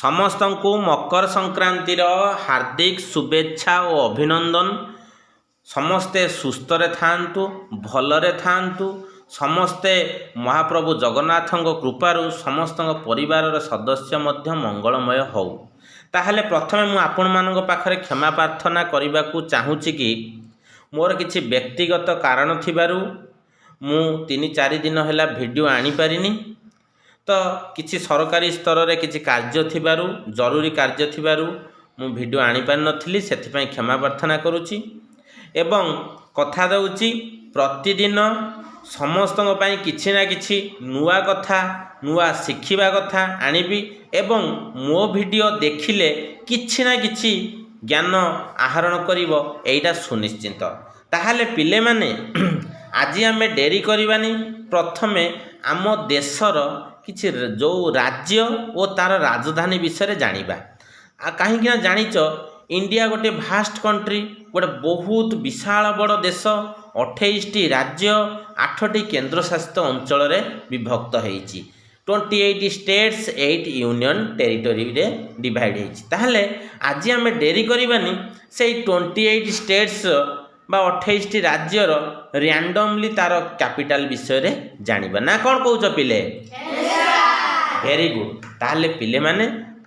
ସମସ୍ତଙ୍କୁ ମକର ସଂକ୍ରାନ୍ତିର ହାର୍ଦ୍ଦିକ ଶୁଭେଚ୍ଛା ଓ ଅଭିନନ୍ଦନ। ସମସ୍ତେ ସୁସ୍ଥରେ ଥାଆନ୍ତୁ, ଭଲରେ ଥାଆନ୍ତୁ। ସମସ୍ତେ ମହାପ୍ରଭୁ ଜଗନ୍ନାଥଙ୍କ କୃପାରୁ ସମସ୍ତଙ୍କ ପରିବାରର ସଦସ୍ୟ ମଧ୍ୟ ମଙ୍ଗଳମୟ ହଉ। ତାହେଲେ ପ୍ରଥମେ ମୁଁ ଆପଣମାନଙ୍କ ପାଖରେ କ୍ଷମା ପ୍ରାର୍ଥନା କରିବାକୁ ଚାହୁଁଛି କି ମୋର କିଛି ବ୍ୟକ୍ତିଗତ କାରଣ ଥିବାରୁ ମୁଁ 3-4 ଦିନ ହେଲା ଭିଡ଼ିଓ ଆଣିପାରିନି। ତ କିଛି ସରକାରୀ ସ୍ତରରେ କିଛି କାର୍ଯ୍ୟ ଥିବାରୁ, ଜରୁରୀ କାର୍ଯ୍ୟ ଥିବାରୁ ମୁଁ ଭିଡ଼ିଓ ଆଣିପାରିନଥିଲି। ସେଥିପାଇଁ କ୍ଷମା ପ୍ରାର୍ଥନା କରୁଛି ଏବଂ କଥା ଦେଉଛି, ପ୍ରତିଦିନ ସମସ୍ତଙ୍କ ପାଇଁ କିଛି ନା କିଛି ନୂଆ କଥା, ନୂଆ ଶିଖିବା କଥା ଆଣିବି ଏବଂ ମୋ ଭିଡ଼ିଓ ଦେଖିଲେ କିଛି ନା କିଛି ଜ୍ଞାନ ଆହରଣ କରିବ, ଏଇଟା ସୁନିଶ୍ଚିତ। ତାହେଲେ ପିଲେମାନେ, ଆଜି ଆମେ ଡେରି କରିବାନି। ପ୍ରଥମେ ଆମ ଦେଶର କିଛି ଯେଉଁ ରାଜ୍ୟ ଓ ତା'ର ରାଜଧାନୀ ବିଷୟରେ ଜାଣିବା। ଆଉ କାହିଁକି ନା ଜାଣିଛ, ଇଣ୍ଡିଆ ଗୋଟେ ଭାଷ୍ଟ କଣ୍ଟ୍ରି, ଗୋଟେ ବହୁତ ବିଶାଳ ବଡ଼ ଦେଶ। 28ଟି ରାଜ୍ୟ, 8ଟି କେନ୍ଦ୍ରଶାସିତ ଅଞ୍ଚଳରେ ବିଭକ୍ତ ହେଇଛି। 28 states, 8 union ଟେରିଟୋରିରେ divide ହେଇଛି। ତାହେଲେ ଆଜି ଆମେ ଡେରି କରିବାନି, ସେଇ 28 ଷ୍ଟେଟ୍ସ ବା 28ଟି ରାଜ୍ୟର ର୍ୟାଣ୍ଡମଲି ତା'ର କ୍ୟାପିଟାଲ ବିଷୟରେ ଜାଣିବା ନା କ'ଣ କହୁଛ ପିଲେ? Very good. ତାହେଲେ ପିଲେମାନେ,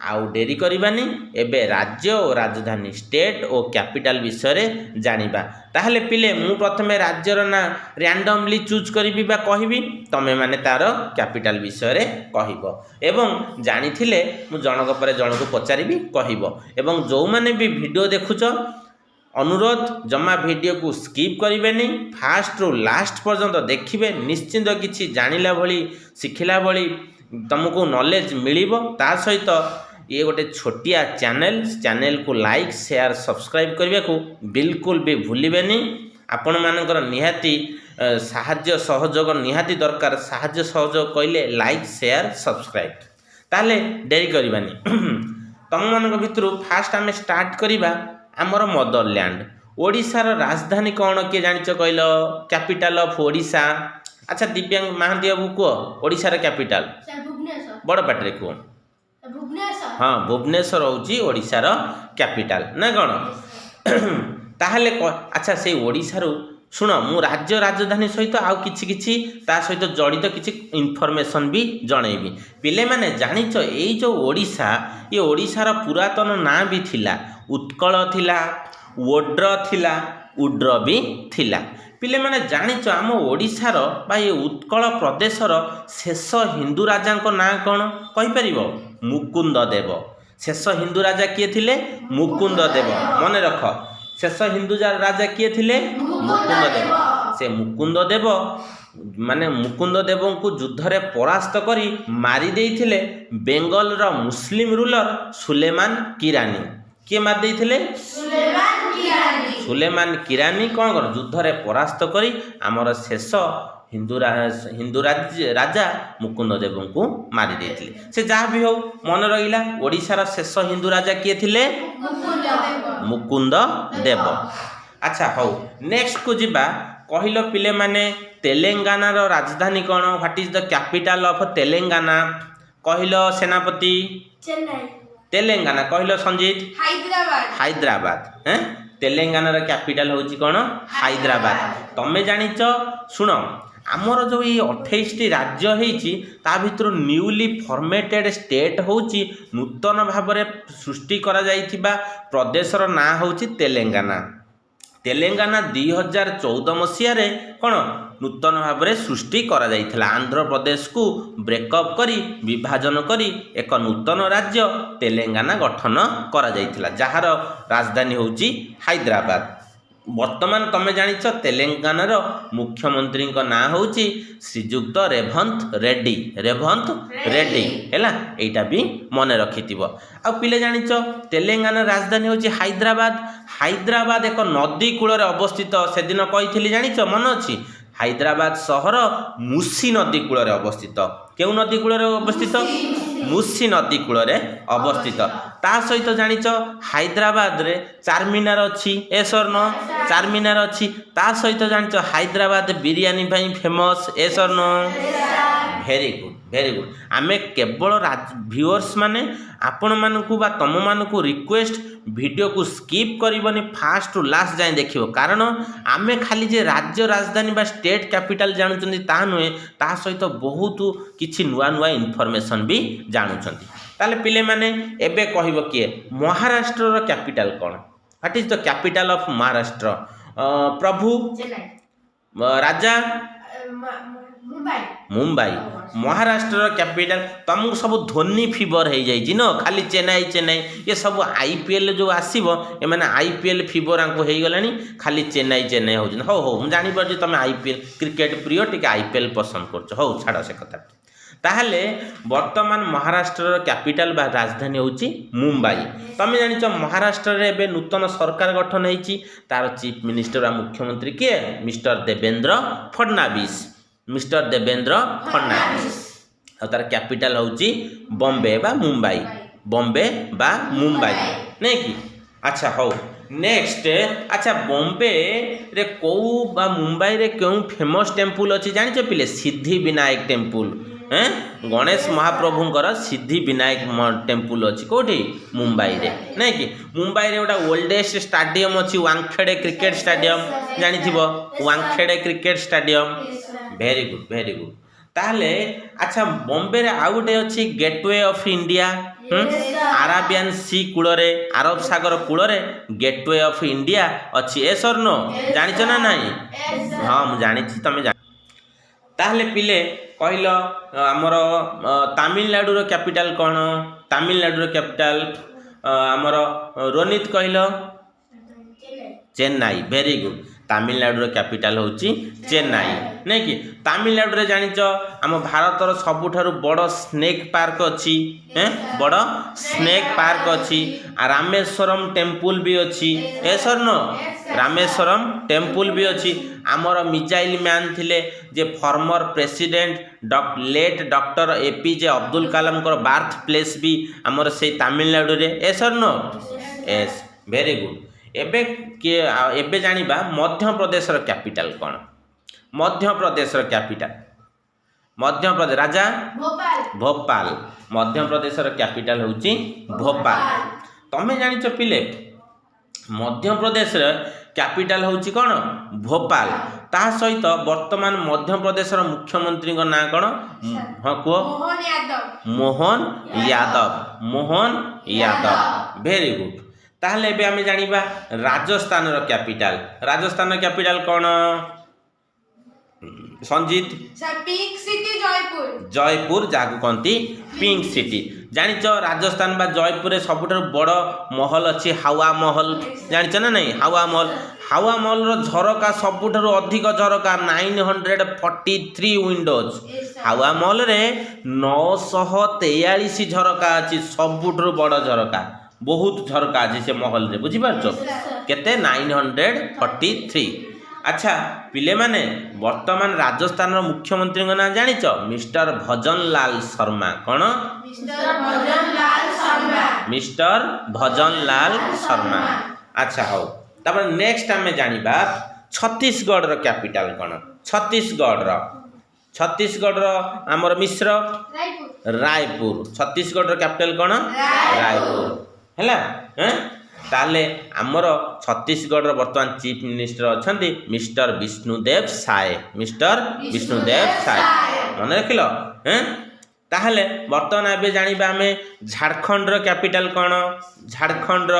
ଆଉ ଡେରି କରିବାନି। ଏବେ ରାଜ୍ୟ ଓ ରାଜଧାନୀ, ଷ୍ଟେଟ୍ ଓ କ୍ୟାପିଟାଲ ବିଷୟରେ ଜାଣିବା। ତାହେଲେ ପିଲେ, ମୁଁ ପ୍ରଥମେ ରାଜ୍ୟର ନାଁ ର୍ୟାଣ୍ଡମଲି ଚୁଜ୍ କରିବି ବା କହିବି, ତମେମାନେ ତା'ର କ୍ୟାପିଟାଲ ବିଷୟରେ କହିବ ଏବଂ ଜାଣିଥିଲେ ମୁଁ ଜଣକ ପରେ ଜଣକୁ ପଚାରିବି, କହିବ। ଏବଂ ଯେଉଁମାନେ ବି ଭିଡ଼ିଓ ଦେଖୁଛ, ଅନୁରୋଧ, ଜମା ଭିଡ଼ିଓକୁ ସ୍କିପ୍ କରିବେନି, ଫାଷ୍ଟରୁ ଲାଷ୍ଟ ପର୍ଯ୍ୟନ୍ତ ଦେଖିବେ। ନିଶ୍ଚିନ୍ତ କିଛି ଜାଣିଲା ଭଳି, ଶିଖିଲା ଭଳି ତୁମକୁ ନଲେଜ ମିଳିବ। ତା ସହିତ ଇଏ ଗୋଟେ ଛୋଟିଆ ଚ୍ୟାନେଲ। ଚ୍ୟାନେଲକୁ ଲାଇକ୍, ସେୟାର, ସବସ୍କ୍ରାଇବ୍ କରିବାକୁ ବିଲକୁଲ ବି ଭୁଲିବେନି। ଆପଣମାନଙ୍କର ନିହାତି ସାହାଯ୍ୟ ସହଯୋଗ ନିହାତି ଦରକାର। ସାହାଯ୍ୟ ସହଯୋଗ କହିଲେ ଲାଇକ୍, ସେୟାର, ସବସ୍କ୍ରାଇବ୍। ତାହେଲେ ଡେରି କରିବାନି। ତୁମମାନଙ୍କ ଭିତରୁ ଫାଷ୍ଟ ଆମେ ଷ୍ଟାର୍ଟ କରିବା ଆମର ମଦରଲ୍ୟାଣ୍ଡ ଓଡ଼ିଶାର ରାଜଧାନୀ କ'ଣ, କିଏ ଜାଣିଛ କହିଲ? Capital of Odisha. ଆଚ୍ଛା, ଦିବ୍ୟାଙ୍ଗ ମହାନ୍ତି ବାବୁ, କୁହ ଓଡ଼ିଶାର କ୍ୟାପିଟାଲ। ସାର୍, ଭୁବନେଶ୍ୱର। ବଡ଼ ପାଟିରେ କୁହ। ସାର୍, ଭୁବନେଶ୍ୱର। ହଁ, ଭୁବନେଶ୍ୱର ହେଉଛି ଓଡ଼ିଶାର କ୍ୟାପିଟାଲ ନା କ'ଣ? ତାହେଲେ ଆଚ୍ଛା, ସେଇ ଓଡ଼ିଶାରୁ ଶୁଣ, ମୁଁ ରାଜ୍ୟ ରାଜଧାନୀ ସହିତ ଆଉ କିଛି କିଛି ତା ସହିତ ଜଡ଼ିତ କିଛି ଇନଫର୍ମେସନ୍ ବି ଜଣେଇବି। ପିଲେମାନେ, ଜାଣିଛ, ଏଇ ଯେଉଁ ଓଡ଼ିଶା, ଏ ଓଡ଼ିଶାର ପୁରାତନ ନାଁ ବି ଥିଲା ଉତ୍କଳ ଥିଲା, ଓଡ୍ର ଥିଲା, ଉଡ୍ର ବି ଥିଲା। ପିଲେମାନେ, ଜାଣିଛ, ଆମ ଓଡ଼ିଶାର ବା ଏ ଉତ୍କଳ ପ୍ରଦେଶର ଶେଷ ହିନ୍ଦୁ ରାଜାଙ୍କ ନାଁ କ'ଣ କହିପାରିବ? ମୁକୁନ୍ଦ ଦେବ। ଶେଷ ହିନ୍ଦୁ ରାଜା କିଏ ଥିଲେ? ମୁକୁନ୍ଦ ଦେବ। ମନେ ରଖ, ଶେଷ ହିନ୍ଦୁ ରାଜା କିଏ ଥିଲେ? ମୁକୁନ୍ଦ ଦେବ। ସେ ମୁକୁନ୍ଦ ଦେବ, ମାନେ ମୁକୁନ୍ଦ ଦେବଙ୍କୁ ଯୁଦ୍ଧରେ ପରାସ୍ତ କରି ମାରି ଦେଇଥିଲେ ବେଙ୍ଗଲର ମୁସଲିମ ରୁଲର ସୁଲେମାନ କିରାନୀ। କିଏ ମାରି ଦେଇଥିଲେ? ସୁଲେମାନ କିରାନୀ। କ'ଣ କର ଯୁଦ୍ଧରେ ପରାସ୍ତ କରି ଆମର ଶେଷ ହିନ୍ଦୁ ରାଜା ମୁକୁନ୍ଦ ଦେବଙ୍କୁ ମାରି ଦେଇଥିଲେ। ସେ ଯାହା ବି ହଉ, ମନେ ରହିଲା, ଓଡ଼ିଶାର ଶେଷ ହିନ୍ଦୁ ରାଜା କିଏ ଥିଲେ? ମୁକୁନ୍ଦ ଦେବ। ଆଚ୍ଛା ହଉ, ନେକ୍ସଟକୁ ଯିବା। କହିଲ ପିଲେମାନେ, ତେଲେଙ୍ଗାନାର ରାଜଧାନୀ କ'ଣ? What is the capital of Telangana? କହିଲ ସେନାପତି। ଚେନ୍ନାଇ। ତେଲେଙ୍ଗାନା କହିଲ ସଞ୍ଜିତ। ହାଇଦ୍ରାବାଦ। ହାଇଦ୍ରାବାଦ। ହେଁ, ତେଲେଙ୍ଗାନାର କ୍ୟାପିଟାଲ ହେଉଛି କ'ଣ? ହାଇଦ୍ରାବାଦ। ତମେ ଜାଣିଛ, ଶୁଣ, ଆମର ଯେଉଁ ଏଇ 28ଟି ରାଜ୍ୟ ହେଇଛି, ତା ଭିତରୁ ନ୍ୟୁଲି ଫର୍ମେଟେଡ଼ ଷ୍ଟେଟ୍ ହେଉଛି, ନୂତନ ଭାବରେ ସୃଷ୍ଟି କରାଯାଇଥିବା ପ୍ରଦେଶର ନାଁ ହେଉଛି ତେଲେଙ୍ଗାନା। ତେଲେଙ୍ଗାନା 2014 ମସିହାରେ କ'ଣ ନୂତନ ଭାବରେ ସୃଷ୍ଟି କରାଯାଇଥିଲା। ଆନ୍ଧ୍ରପ୍ରଦେଶକୁ ବ୍ରେକଅପ୍ କରି, ବିଭାଜନ କରି ଏକ ନୂତନ ରାଜ୍ୟ ତେଲେଙ୍ଗାନା ଗଠନ କରାଯାଇଥିଲା, ଯାହାର ରାଜଧାନୀ ହେଉଛି ହାଇଦ୍ରାବାଦ। ବର୍ତ୍ତମାନ ତମେ ଜାଣିଛ, ତେଲେଙ୍ଗାନାର ମୁଖ୍ୟମନ୍ତ୍ରୀଙ୍କ ନାଁ ହେଉଛି ଶ୍ରୀଯୁକ୍ତ ରେଭନ୍ତ ରେଡ୍ଡି। ରେଭନ୍ତ ରେଡ୍ଡି ହେଲା, ଏଇଟା ବି ମନେ ରଖିଥିବ। ଆଉ ପିଲେ, ଜାଣିଛ, ତେଲେଙ୍ଗାନାର ରାଜଧାନୀ ହେଉଛି ହାଇଦ୍ରାବାଦ। ହାଇଦ୍ରାବାଦ ଏକ ନଦୀ କୂଳରେ ଅବସ୍ଥିତ। ସେଦିନ କହିଥିଲି, ଜାଣିଛ, ମନେ ଅଛି? ହାଇଦ୍ରାବାଦ ସହର ମୁସି ନଦୀ କୂଳରେ ଅବସ୍ଥିତ। କେଉଁ ନଦୀ କୂଳରେ ଅବସ୍ଥିତ? ମୁସି ନଦୀ କୂଳରେ ଅବସ୍ଥିତ। ତା ସହିତ ଜାଣିଛ, ହାଇଦ୍ରାବାଦରେ ଚାରମିନାର ଅଛି। Yes or no? Charminar ଅଛି। ତା ସହିତ ଜାଣିଛ, ହାଇଦ୍ରାବାଦ ବିରିୟାନୀ ପାଇଁ famous. Yes or no? Very good, very good. ଆମେ କେବଳ ଭିଉଅର୍ସ ମାନେ, ଆପଣମାନଙ୍କୁ ବା ତୁମମାନଙ୍କୁ ରିକ୍ୱେଷ୍ଟ, ଭିଡ଼ିଓକୁ ସ୍କିପ୍ କରିବନି, ଫାଷ୍ଟରୁ ଲାଷ୍ଟ ଯାଏଁ ଦେଖିବ। କାରଣ ଆମେ ଖାଲି ଯେ ରାଜ୍ୟ ରାଜଧାନୀ ବା ଷ୍ଟେଟ୍ କ୍ୟାପିଟାଲ ଜାଣୁଛନ୍ତି ତାହା ନୁହେଁ, ତା ସହିତ ବହୁତ କିଛି ନୂଆ ନୂଆ ଇନଫର୍ମେସନ୍ ବି ଜାଣୁଛନ୍ତି। ତାହେଲେ ପିଲାମାନେ, ଏବେ କହିବ କିଏ, ମହାରାଷ୍ଟ୍ରର କ୍ୟାପିଟାଲ କ'ଣ? What is the capital of Maharashtra? Prabhu. Chennai. Raja. Mumbai. Mumbai ମହାରାଷ୍ଟ୍ରର କ୍ୟାପିଟାଲ। ତମକୁ ସବୁ ଧୋନି ଫିଭର ହେଇଯାଇଛି ନ? ଖାଲି ଚେନ୍ନାଇ, ଚେନ୍ନାଇ। ଏ ସବୁ ଆଇପିଏଲ୍ ଯେଉଁ ଆସିବ, ଏମାନେ ଆଇପିଏଲ୍ ଫିଭର ଆଙ୍କୁ ହେଇଗଲାଣି, ଖାଲି ଚେନ୍ନାଇ ଚେନ୍ନାଇ ହେଉଛନ୍ତି। ହଉ ହଉ, ମୁଁ ଜାଣିପାରୁଛି ତମେ ଆଇପିଏଲ୍ କ୍ରିକେଟ ପ୍ରିୟ, ଟିକେ ଆଇପିଏଲ୍ ପସନ୍ଦ କରୁଛ। ହଉ, ଛାଡ଼ ସେ କଥା। ତାହେଲେ ବର୍ତ୍ତମାନ ମହାରାଷ୍ଟ୍ରର କ୍ୟାପିଟାଲ ବା ରାଜଧାନୀ ହେଉଛି ମୁମ୍ବାଇ। ତମେ ଜାଣିଛ, ମହାରାଷ୍ଟ୍ରରେ ଏବେ ନୂତନ ସରକାର ଗଠନ ହେଇଛି। ତାର ଚିଫ୍ ମିନିଷ୍ଟର ବା ମୁଖ୍ୟମନ୍ତ୍ରୀ କିଏ? Mister Devendra Fadnavis, mister Devendra Fadnavis. ଆଉ ତାର କ୍ୟାପିଟାଲ ହେଉଛି ବମ୍ବେ ବା ମୁମ୍ବାଇ, ବମ୍ବେ ବା ମୁମ୍ବାଇ, ନାଇଁ କି? ଆଚ୍ଛା ହଉ, ନେକ୍ସଟ। ଆଚ୍ଛା, ବମ୍ବେରେ କେଉଁ ବା ମୁମ୍ବାଇରେ କେଉଁ ଫେମସ୍ ଟେମ୍ପୁଲ ଅଛି ଜାଣିଛ ପିଲେ? ସିଦ୍ଧି ବିନାୟକ ଟେମ୍ପୁଲ। ଏଁ ଗଣେଶ ମହାପ୍ରଭୁଙ୍କର ସିଦ୍ଧି ବିନାୟକ ଟେମ୍ପୁଲ ଅଛି କେଉଁଠି? ମୁମ୍ବାଇରେ, ନାଇଁ କି? ମୁମ୍ବାଇରେ ଗୋଟେ ଓଲ୍ଡେଷ୍ଟ ଷ୍ଟାଡିୟମ ଅଛି, ୱାଙ୍ଗଖେଡ଼େ କ୍ରିକେଟ ଷ୍ଟାଡିୟମ। ଜାଣିଥିବ ୱାଙ୍ଗଖେଡ଼େ cricket stadium. Very good, very good. ତାହେଲେ ଆଚ୍ଛା, ବମ୍ବେରେ ଆଉ ଗୋଟେ ଅଛି gateway of India. Arabian C କୂଳରେ, ଆରବ ସାଗର କୂଳରେ ଗେଟୱେ ଅଫ୍ ଇଣ୍ଡିଆ ଅଛି। Yes or no? ଜାଣିଛ ନା ନାହିଁ? ହଁ, ମୁଁ ଜାଣିଛି ତମେ ଜାଣି। ତାହେଲେ ପିଲେ କହିଲ, ଆମର ତାମିଲନାଡ଼ୁର କ୍ୟାପିଟାଲ କ'ଣ? ତାମିଲନାଡ଼ୁର କ୍ୟାପିଟାଲ ଆମର ରୋନିତ କହିଲ। Chennai, very good. ତାମିଲନାଡ଼ୁର କ୍ୟାପିଟାଲ ହେଉଛି ଚେନ୍ନାଇ, ନାଇଁ କି? ତାମିଲନାଡ଼ୁରେ ଜାଣିଛ, ଆମ ଭାରତର ସବୁଠାରୁ ବଡ଼ ସ୍ନେକ୍ ପାର୍କ ଅଛି। ବଡ଼ ସ୍ନେକ୍ ପାର୍କ ଅଛି ଆଉ ରାମେଶ୍ୱରମ ଟେମ୍ପୁଲ ବି ଅଛି। Yes or no? Rameswaram temple ବି ଅଛି। ଆମର ମିଜାଇଲ ମ୍ୟାନ୍ ଥିଲେ ଯେ, former president late doctor APJ Abdul କାଲାମଙ୍କର ବାର୍ଥ ପ୍ଲେସ୍ ବି ଆମର ସେଇ ତାମିଲନାଡ଼ୁରେ। Yes or no? Yes, very good. ଏବେ କିଏ ଏବେ ଜାଣିବା ମଧ୍ୟପ୍ରଦେଶର କ୍ୟାପିଟାଲ କ'ଣ? ମଧ୍ୟପ୍ରଦେଶର କ୍ୟାପିଟାଲ, ମଧ୍ୟପ୍ରଦେଶ, ରାଜା। ଭୋପାଳ। ଭୋପାଲ। ମଧ୍ୟପ୍ରଦେଶର କ୍ୟାପିଟାଲ ହେଉଛି ଭୋପାଲ। ତମେ ଜାଣିଛ ପିଲେ, ମଧ୍ୟପ୍ରଦେଶର କ୍ୟାପିଟାଲ ହେଉଛି କ'ଣ? ଭୋପାଲ। ତା ସହିତ ବର୍ତ୍ତମାନ ମଧ୍ୟପ୍ରଦେଶର ମୁଖ୍ୟମନ୍ତ୍ରୀଙ୍କ ନାଁ କ'ଣ? ହଁ, କୁହ। ମୋହନ ୟାଦବ। Mohan Yadav, Mohan Yadav, very good. ତାହେଲେ ଏବେ ଆମେ ଜାଣିବା ରାଜସ୍ଥାନର କ୍ୟାପିଟାଲ। ରାଜସ୍ଥାନର କ୍ୟାପିଟାଲ କ'ଣ? Sanjit. Sir, pink city Jaipur. Jaipur, ଯାହାକୁ କହନ୍ତି ପିଙ୍କ ସିଟି। ଜାଣିଛ, ରାଜସ୍ଥାନ ବା ଜୟପୁରରେ ସବୁଠାରୁ ବଡ଼ ମହଲ ଅଛି, ହାୱା ମହଲ। ଜାଣିଛ ନା ନାଇଁ ହାୱା ମହଲ? ହାୱା ମହଲର ଝରକା ସବୁଠାରୁ ଅଧିକ ଝରକା, 943 ୱିଣ୍ଡୋଜ୍। ହାୱା ମହଲରେ 943 ଝରକା ଅଛି, ସବୁଠାରୁ ବଡ଼ ଝରକା। ବହୁତ ଝରକା ଅଛି ସେ ମହଲରେ, ବୁଝିପାରୁଛ? କେତେ? 943। ଆଚ୍ଛା ପିଲେମାନେ, ବର୍ତ୍ତମାନ ରାଜସ୍ଥାନର ମୁଖ୍ୟମନ୍ତ୍ରୀଙ୍କ ନାଁ ଜାଣିଛ? ମିଷ୍ଟର ଭଜନଲାଲ ଶର୍ମା। କ'ଣ? ମିଷ୍ଟର ଭଜନ ଲାଲ ଶର୍ମା। ମିଷ୍ଟର ଭଜନଲାଲ ଶର୍ମା। ଆଚ୍ଛା ହଉ, ତାପରେ ନେକ୍ସଟ ଆମେ ଜାଣିବା ଛତିଶଗଡ଼ର କ୍ୟାପିଟାଲ କ'ଣ? ଛତିଶଗଡ଼ର, ଛତିଶଗଡ଼ର ଆମର ମିଶ୍ର। ରାୟପୁର। ରାୟପୁର। ଛତିଶଗଡ଼ର କ୍ୟାପିଟାଲ କ'ଣ? ରାୟପୁର। ହେଲା ଏଁ? ତାହେଲେ ଆମର ଛତିଶଗଡ଼ର ବର୍ତ୍ତମାନ ଚିଫ୍ ମିନିଷ୍ଟର ଅଛନ୍ତି ମିଷ୍ଟର ବିଷ୍ଣୁଦେବ ସାଏ, ମିଷ୍ଟର ବିଷ୍ଣୁଦେବ ସାଏ। ମନେ ରଖିଲ ଏଁ? ତାହେଲେ ବର୍ତ୍ତମାନ ଏବେ ଜାଣିବା ଆମେ ଝାଡ଼ଖଣ୍ଡର କ୍ୟାପିଟାଲ କ'ଣ? ଝାଡ଼ଖଣ୍ଡର,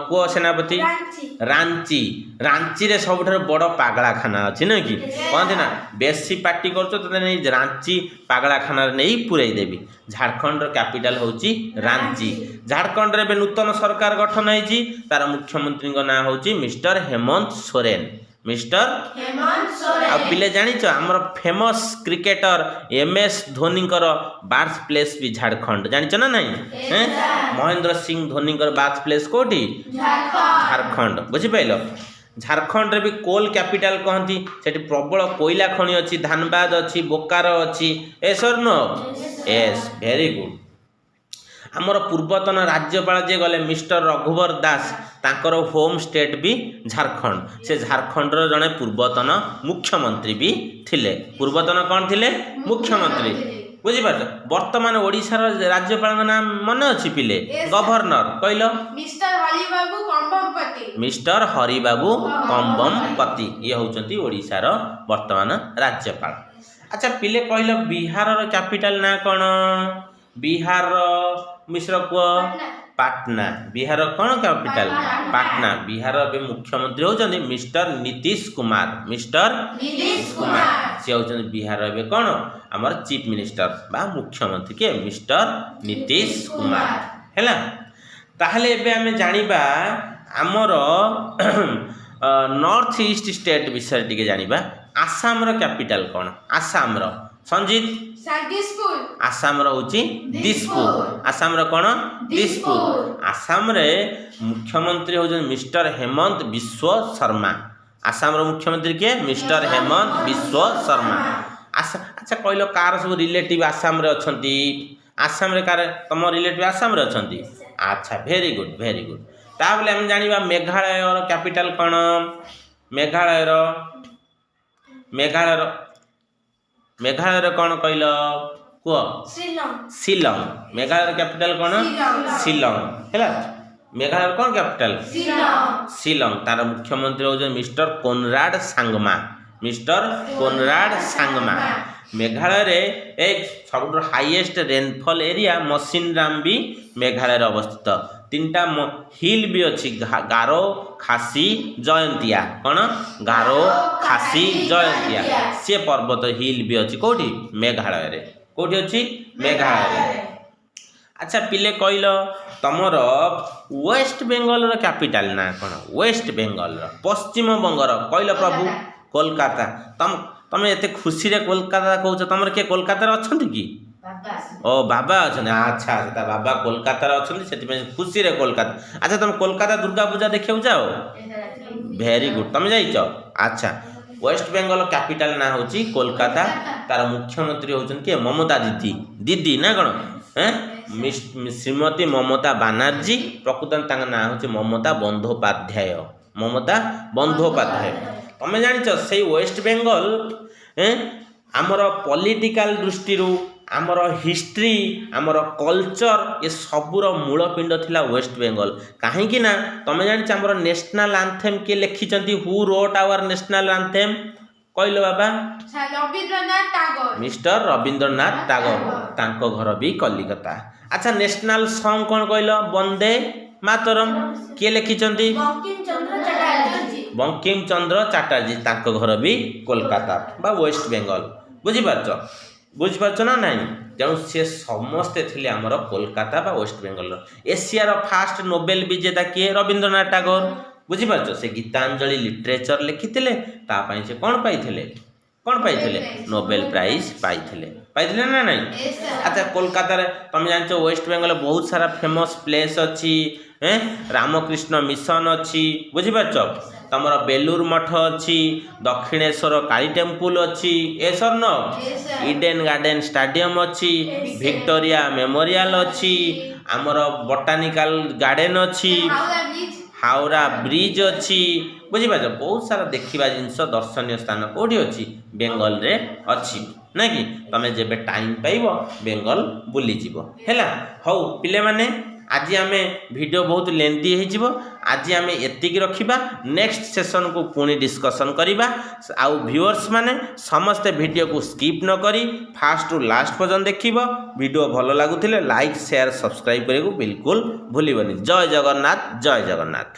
କୁହ ସେନାପତି। ରାଞ୍ଚି। ରାଞ୍ଚି। ରାଞ୍ଚିରେ ସବୁଠାରୁ ବଡ଼ ପାଗଳାଖାନା ଅଛି, ନୁହେଁ କି? କହନ୍ତି ନା, ବେଶୀ ପାଟି କରୁଛ ତୋତେ ନେଇ ରାଞ୍ଚି ପାଗଳାଖାନାରେ ନେଇ ପୁରେଇ ଦେବି। ଝାଡ଼ଖଣ୍ଡର କ୍ୟାପିଟାଲ ହେଉଛି ରାଞ୍ଚି। ଝାଡ଼ଖଣ୍ଡରେ ଏବେ ନୂତନ ସରକାର ଗଠନ ହେଇଛି। ତାର ମୁଖ୍ୟମନ୍ତ୍ରୀଙ୍କ ନାଁ ହେଉଛି ମିଷ୍ଟର ହେମନ୍ତ ସୋରେନ, ମିଷ୍ଟର ହେମନ୍ତ ସୋରେନ। ଆଉ ପିଲେ ଜାଣିଛ, ଆମର ଫେମସ୍ କ୍ରିକେଟର ଏମ୍ ଏସ୍ ଧୋନିଙ୍କର ବାର୍ଥ ପ୍ଲେସ୍ ବି ଝାଡ଼ଖଣ୍ଡ। ଜାଣିଛ ନା ନାଇଁ? ଏଁ? ମହେନ୍ଦ୍ର ସିଂ ଧୋନିଙ୍କର ବାର୍ଥ ପ୍ଲେସ୍ କୋଉଠି? ଝାଡ଼ଖଣ୍ଡ। ବୁଝିପାରିଲ? ଝାଡ଼ଖଣ୍ଡରେ ବି କୋଲ୍ କ୍ୟାପିଟାଲ କହନ୍ତି। ସେଠି ପ୍ରବଳ କୋଇଲା ଖଣି ଅଛି, ଧାନବାଦ ଅଛି, ବୋକାରୋ ଅଛି। Yes or no? Yes, very good. ଆମର ପୂର୍ବତନ ରାଜ୍ୟପାଳ ଯିଏ ଗଲେ, ମିଷ୍ଟର ରଘୁବର ଦାସ, ତାଙ୍କର ହୋମ୍ ଷ୍ଟେଟ୍ ବି ଝାଡ଼ଖଣ୍ଡ। ସେ ଝାଡ଼ଖଣ୍ଡର ଜଣେ ପୂର୍ବତନ ମୁଖ୍ୟମନ୍ତ୍ରୀ ବି ଥିଲେ। ପୂର୍ବତନ କ'ଣ ଥିଲେ? ମୁଖ୍ୟମନ୍ତ୍ରୀ। ବୁଝିପାରୁଛ? ବର୍ତ୍ତମାନ ଓଡ଼ିଶାର ରାଜ୍ୟପାଳଙ୍କ ନାଁ ମନେ ଅଛି ପିଲେ? Yes, sir. Governor କହିଲ। ମିଷ୍ଟର ହରିବାବୁ କମ୍ଭମପତି। ମିଷ୍ଟର ହରିବାବୁ କମ୍ବମପତି, ଇଏ ହେଉଛନ୍ତି ଓଡ଼ିଶାର ବର୍ତ୍ତମାନ ରାଜ୍ୟପାଳ। ଆଚ୍ଛା ପିଲେ, କହିଲ ବିହାରର କ୍ୟାପିଟାଲ ନାଁ କ'ଣ? ବିହାରର, ମିଶ୍ର କୁହ। ପାଟନା। ବିହାର କ'ଣ କ୍ୟାପିଟାଲ? ପାଟନା। ବିହାର ଏବେ ମୁଖ୍ୟମନ୍ତ୍ରୀ ହେଉଛନ୍ତି ମିଷ୍ଟର ନୀତିଶ କୁମାର। ମିଷ୍ଟର ନୀତିଶ କୁମାର। ସେ ହେଉଛନ୍ତି ବିହାର ଏବେ କ'ଣ ଆମର ଚିଫ୍ ମିନିଷ୍ଟର ବା ମୁଖ୍ୟମନ୍ତ୍ରୀ। କିଏ? ମିଷ୍ଟର ନୀତିଶ କୁମାର। ହେଲା, ତାହେଲେ ଏବେ ଆମେ ଜାଣିବା ଆମର ନର୍ଥ ଇଷ୍ଟ ଷ୍ଟେଟ୍ ବିଷୟରେ ଟିକେ ଜାଣିବା। ଆସାମର କ୍ୟାପିଟାଲ କ'ଣ? ଆସାମର, ସଞ୍ଜିତ? ସାର୍, ଦିସପୁର। ଆସାମର ହେଉଛି ଦିସପୁର। ଆସାମର କ'ଣ? ଦିସପୁର। ଆସାମରେ ମୁଖ୍ୟମନ୍ତ୍ରୀ ହେଉଛନ୍ତି ମିଷ୍ଟର ହେମନ୍ତ ବିଶ୍ୱ ଶର୍ମା। ଆସାମର ମୁଖ୍ୟମନ୍ତ୍ରୀ କିଏ? ମିଷ୍ଟର ହେମନ୍ତ ବିଶ୍ୱ ଶର୍ମା। ଆଚ୍ଛା କହିଲ, କାହାର ସବୁ ରିଲେଟିଭ୍ ଆସାମରେ ଅଛନ୍ତି? ଆସାମରେ କାହାର ତମ ରିଲେଟିଭ୍ ଆସାମରେ ଅଛନ୍ତି? ଆଚ୍ଛା, ଭେରି ଗୁଡ୍, ଭେରି ଗୁଡ୍। ତାପରେ ଆମେ ଜାଣିବା ମେଘାଳୟର କ୍ୟାପିଟାଲ କ'ଣ? ମେଘାଳୟର କ'ଣ କହିଲ, କୁହ। ଶିଲଂ। ଶିଲଂ। ମେଘାଳୟର କ୍ୟାପିଟାଲ କ'ଣ? ଶିଲଂ। ହେଲା, ମେଘାଳୟର କ'ଣ କ୍ୟାପିଟାଲ? ଶିଲଂ। ଶିଲଂ। ତାର ମୁଖ୍ୟମନ୍ତ୍ରୀ ହେଉଛନ୍ତି mister Conrad Sangma. Mister Conrad Sangma. ମେଘାଳୟରେ ଏକ ସବୁଠୁ ହାଇଏଷ୍ଟ ରେନଫଲ୍ ଏରିଆ ମସିନରାମ ବି ମେଘାଳୟରେ ଅବସ୍ଥିତ। ତିନିଟା ହିଲ୍ ବି ଅଛି, ଗାରୋ, ଖାସି, ଜୟନ୍ତିଆ। କ'ଣ? ଗାରୋ, ଖାସି, ଜୟନ୍ତିଆ। ସେ ପର୍ବତ ହିଲ୍ ବି ଅଛି। କେଉଁଠି? ମେଘାଳୟରେ। କେଉଁଠି ଅଛି? ମେଘାଳୟରେ। ଆଚ୍ଛା ପିଲେ, କହିଲ ତମର ୱେଷ୍ଟ ବେଙ୍ଗଲର କ୍ୟାପିଟାଲ ନାଁ କ'ଣ? ୱେଷ୍ଟ ବେଙ୍ଗଲର, ପଶ୍ଚିମବଙ୍ଗର କହିଲ ପ୍ରଭୁ। କୋଲକାତା। ତମେ ଏତେ ଖୁସିରେ କୋଲକାତା କହୁଛ, ତମର କିଏ କୋଲକାତାରେ ଅଛନ୍ତି କି? ଓ, ବାବା ଅଛନ୍ତି। ଆଚ୍ଛା, ତା ବାବା କୋଲକାତାରେ ଅଛନ୍ତି, ସେଥିପାଇଁ ଖୁସିରେ କୋଲକାତା। ଆଚ୍ଛା, ତମେ କୋଲକାତା ଦୁର୍ଗା ପୂଜା ଦେଖିବାକୁ ଯାଅ? Very good. ତମେ ଯାଇଛ? ଆଚ୍ଛା, ୱେଷ୍ଟ ବେଙ୍ଗଲ କ୍ୟାପିଟାଲ ନାଁ ହେଉଛି କୋଲକାତା। ତାର ମୁଖ୍ୟମନ୍ତ୍ରୀ ହେଉଛନ୍ତି କିଏ? ମମତା ଦିଦି। ଦିଦି ନା କ'ଣ? ଏଁ ଶ୍ରୀମତୀ ମମତା ବାନାର୍ଜୀ। ପ୍ରକୃତରେ ତାଙ୍କ ନାଁ ହେଉଛି ମମତା ବନ୍ଧୋପାଧ୍ୟାୟ। ମମତା ବନ୍ଧୋପାଧ୍ୟାୟ। ତମେ ଜାଣିଛ, ସେଇ ୱେଷ୍ଟ ବେଙ୍ଗଲ ଆମର ପଲିଟିକାଲ ଦୃଷ୍ଟିରୁ, ଆମର ହିଷ୍ଟ୍ରି, ଆମର କଲଚର, ଏ ସବୁର ମୂଳ ପିଣ୍ଡ ଥିଲା ୱେଷ୍ଟ ବେଙ୍ଗଲ। କାହିଁକି ନା ତମେ ଜାଣିଛ ଆମର ନ୍ୟାସନାଲ ଆନ୍ଥେମ୍ କିଏ ଲେଖିଛନ୍ତି? Who wrote our national anthem? କହିଲ ବାବା। ସାର୍, ରବୀନ୍ଦ୍ରନାଥ ଟାଗୋର। ମିଷ୍ଟର ରବୀନ୍ଦ୍ରନାଥ ଟାଗୋର। ତାଙ୍କ ଘର ବି କଲିକତା। ଆଚ୍ଛା, ନ୍ୟାସନାଲ ସଙ୍ଗ କ'ଣ କହିଲ? ବନ୍ଦେ ମାତରମ୍ କିଏ ଲେଖିଛନ୍ତି? ବଙ୍କିମ ଚନ୍ଦ୍ର ଚାଟାର୍ଜୀ। ବଙ୍କିମ ଚନ୍ଦ୍ର ଚାଟାର୍ଜୀ। ତାଙ୍କ ଘର ବି କୋଲକାତା ବା ୱେଷ୍ଟ ବେଙ୍ଗଲ। ବୁଝିପାରୁଛ? ବୁଝିପାରୁଛ ନା ନାହିଁ? ତେଣୁ ସେ ସମସ୍ତେ ଥିଲେ ଆମର କୋଲକାତା ବା ୱେଷ୍ଟ ବେଙ୍ଗଲର। ଏସିଆର ଫାଷ୍ଟ ନୋବେଲ ବିଜେତା କିଏ? ରବୀନ୍ଦ୍ରନାଥ ଟାଗୋର। ବୁଝିପାରୁଛ? ସେ ଗୀତାଞ୍ଜଳି ଲିଟରେଚର ଲେଖିଥିଲେ। ତା ପାଇଁ ସେ କ'ଣ ପାଇଥିଲେ? କ'ଣ ପାଇଥିଲେ? ନୋବେଲ ପ୍ରାଇଜ ପାଇଥିଲେ। ପାଇଥିଲେ ନା ନାହିଁ? Yes, sir. ଆଚ୍ଛା, କୋଲକାତାରେ ତମେ ଜାଣିଛ ୱେଷ୍ଟ ବେଙ୍ଗଲ ବହୁତ ସାରା ଫେମସ୍ ପ୍ଲେସ୍ ଅଛି। ରାମକୃଷ୍ଣ ମିଶନ ଅଛି। ବୁଝିପାରୁଛ? ତମର ବେଲୁର ମଠ ଅଛି, ଦକ୍ଷିଣେଶ୍ୱର କାଳୀ ଟେମ୍ପୁଲ ଅଛି। Yes or no? Yes, sir. Eden garden stadium ଅଛି, ଭିକ୍ଟୋରିଆ ମେମୋରିଆଲ ଅଛି, ଆମର ବଟାନିକାଲ ଗାର୍ଡେନ ଅଛି। ହାୱଡ଼ା ବ୍ରିଜ। ହାୱଡ଼ା ବ୍ରିଜ ଅଛି। ବୁଝିପାରୁଛ? ବହୁତ ସାରା ଦେଖିବା ଜିନିଷ, ଦର୍ଶନୀୟ ସ୍ଥାନ କେଉଁଠି ଅଛି? ବେଙ୍ଗଲରେ ଅଛି, ନାଇଁ କି? ତମେ ଯେବେ ଟାଇମ୍ ପାଇବ ବେଙ୍ଗଲ ବୁଲିଯିବ। ହେଲା, ହଉ ପିଲାମାନେ, ଆଜି ଆମେ ଭିଡ଼ିଓ ବହୁତ ଲେନ୍ଦି ହେଇଯିବ। ଆଜି ଆମେ ଏତିକି ରଖିବା। ନେକ୍ସଟ ସେସନକୁ ପୁଣି ଡିସ୍କସନ୍ କରିବା। ଆଉ ଭିଉଅର୍ସ ମାନେ ସମସ୍ତେ ଭିଡ଼ିଓକୁ ସ୍କିପ୍ ନ କରି ଫାଷ୍ଟରୁ ଲାଷ୍ଟ ପର୍ଯ୍ୟନ୍ତ ଦେଖିବ। ଭିଡ଼ିଓ ଭଲ ଲାଗୁଥିଲେ ଲାଇକ୍, ସେୟାର, ସବସ୍କ୍ରାଇବ୍ କରିବାକୁ ବିଲକୁଲ ଭୁଲିବନି। ଜୟ ଜଗନ୍ନାଥ, ଜୟ ଜଗନ୍ନାଥ।